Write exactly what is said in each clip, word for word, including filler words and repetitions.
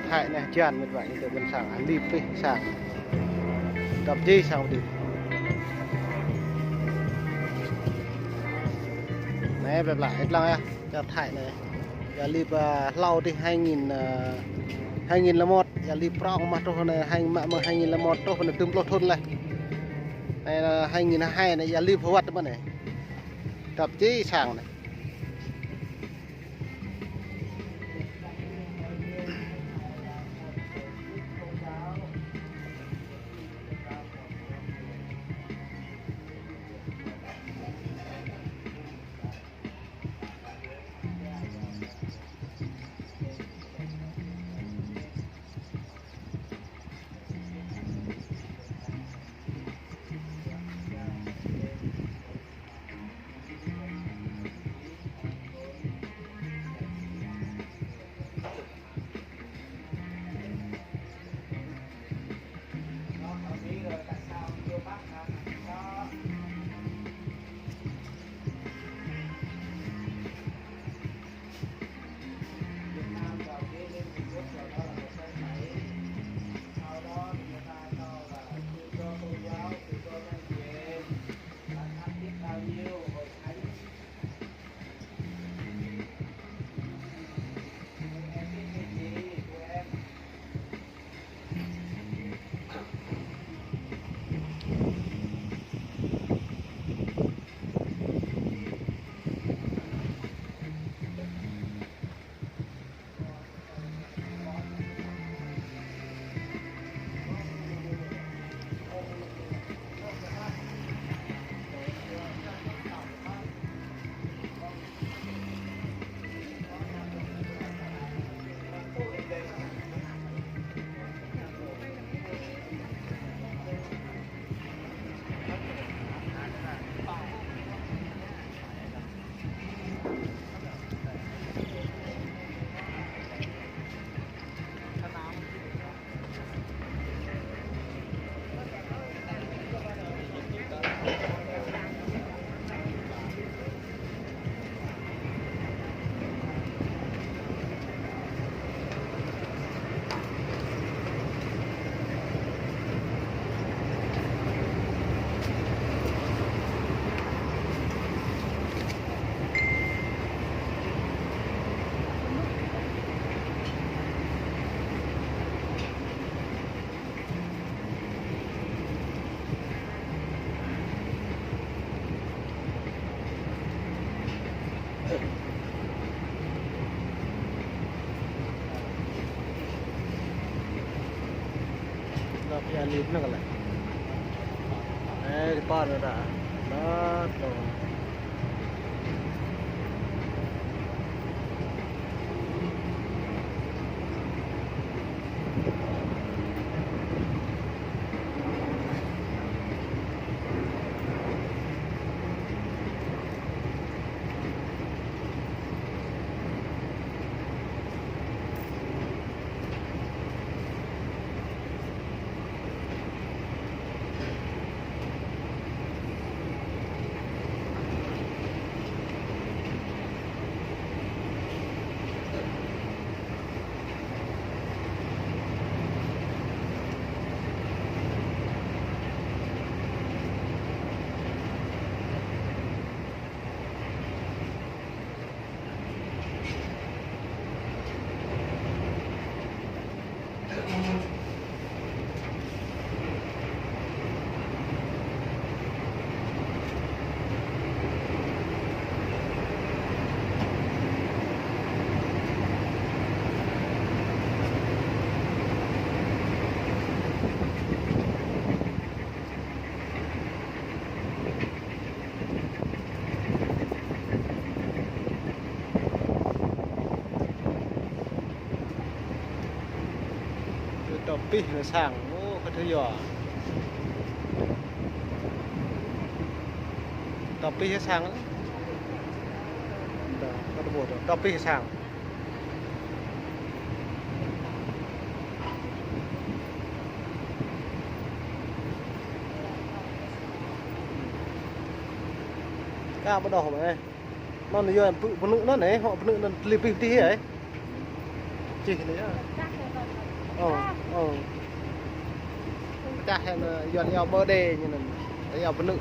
Thái anai hơjan mĕt wa, ñu tơ ƀôn sang, hơlip pih sang. Dŏp jih sang pơ adih. Anai ƀlĕ ƀlĕ, ih lăng yơh, čar Thái anai. Yua hơlip, ơ, hlâo adih hai nghìn, ơ, hai nghìn lẻ một, yua hơlip prŏng mă truh anai, hai, mă mơ̆ng hai nghìn lẻ một truh anai dum pluh thun laih. Anai, ơ, hai nghìn hai anai, yua hơlip hơwăt mơ̆n anai. Dŏp jih sang anai. Dŏp pih hơlip anŭn kơ lĕ. Ơ, di pơ anŭn dah. Dŏp tơ̆ng. Dŏp pih anai sang, ơ, kơ tơlơi. Dŏp pih sang. Dŏp, kơ tơlơi, dŏp pih sang. Ka ƀu dŏ mơ̆. Anŭn yơh pơ-, pơnŭk anŭn anai, hŏ pơnŭk anŭn tơlơi pih tih ai. Čih anai yơh. Ơ, ơ. Pơčah hĭ anŭn, Yuan iâu bơ đê ñu anŭn. Iâu bơnư̆.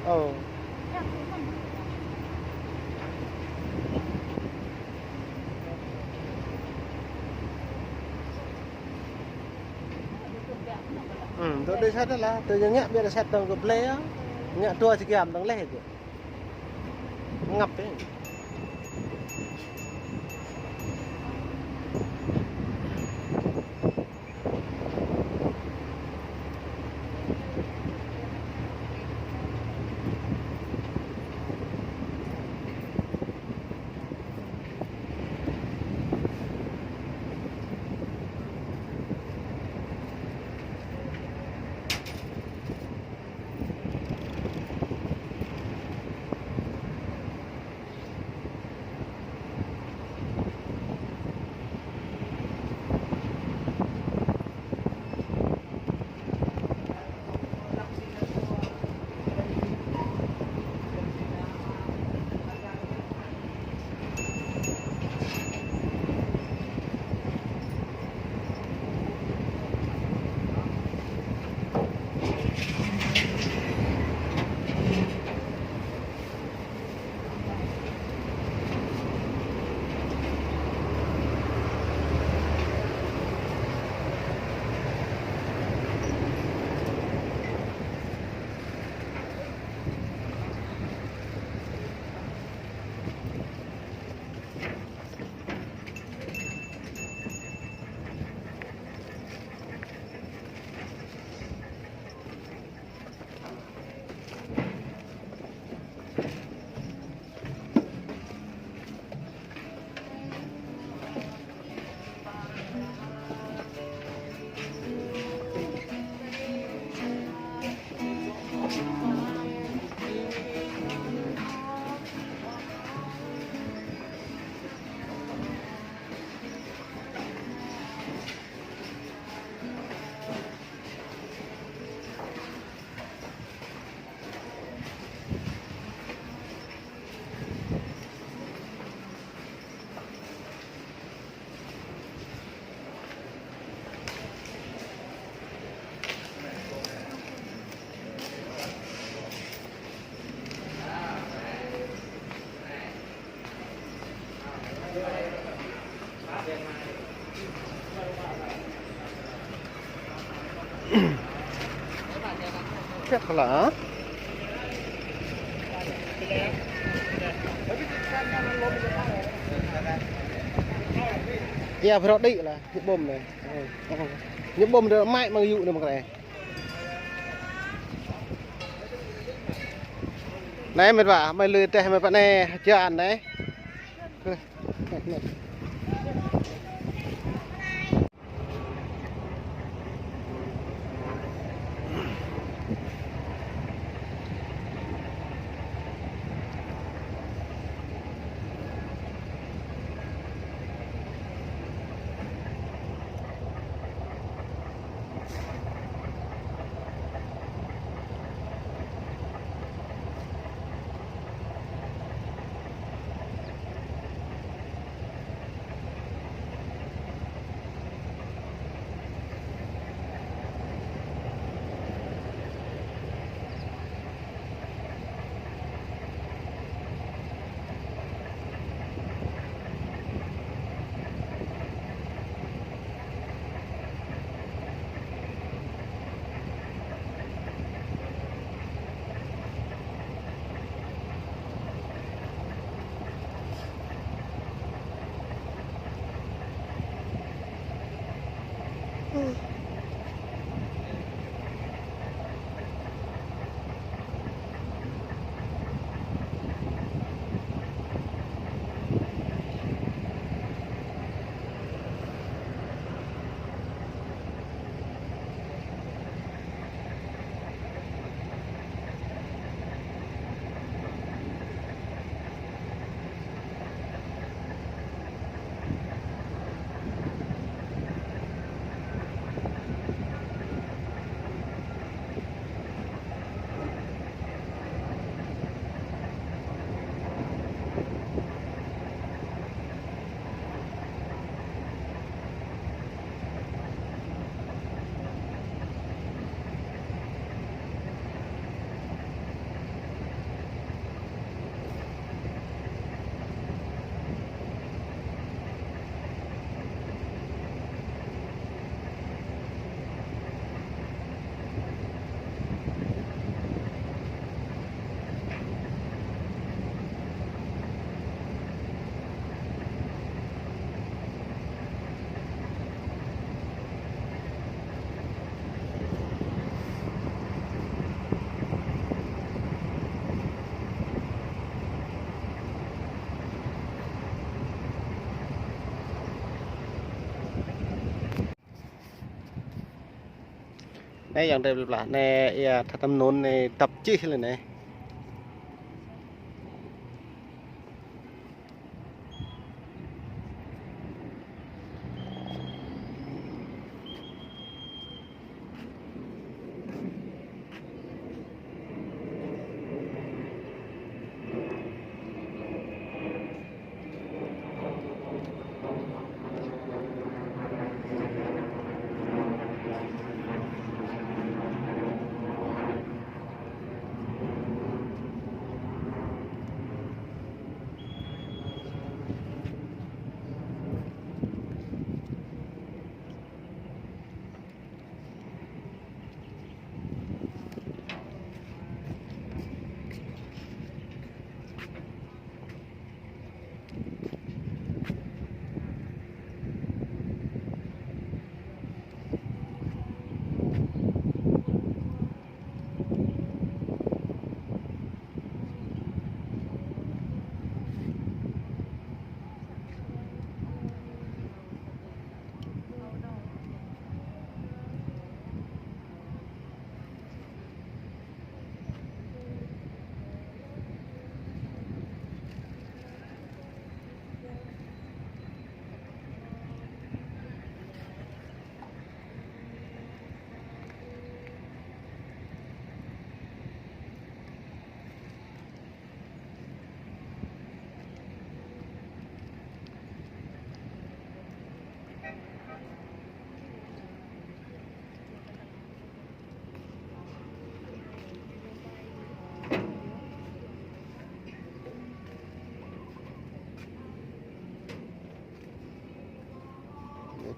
Ơ. Ơ, tơ đê sat lah, tơ ñu ngă biă sat tơ̆ng kơ blai ah. Ngă dua jơ̆ giăm tơ̆ng leh kơ. Ngăp ih. Khĕp hla. Ia, brŏ đĭ lah, ñu ƀôm anai. Ñu ƀôm anai, mai mơ̆ng yŭ anai mơ̆ng anai. Anai mĕt wa, mai lui teh mĕt wa anai, hơjan anai. Anai ayŏng adơi ƀlŏr, anai ia tha tăm nun anai dăp čih lĕ anai.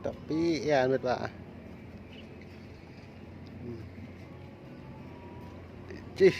Tapi ya, mĕt wa. Hmm. Čih.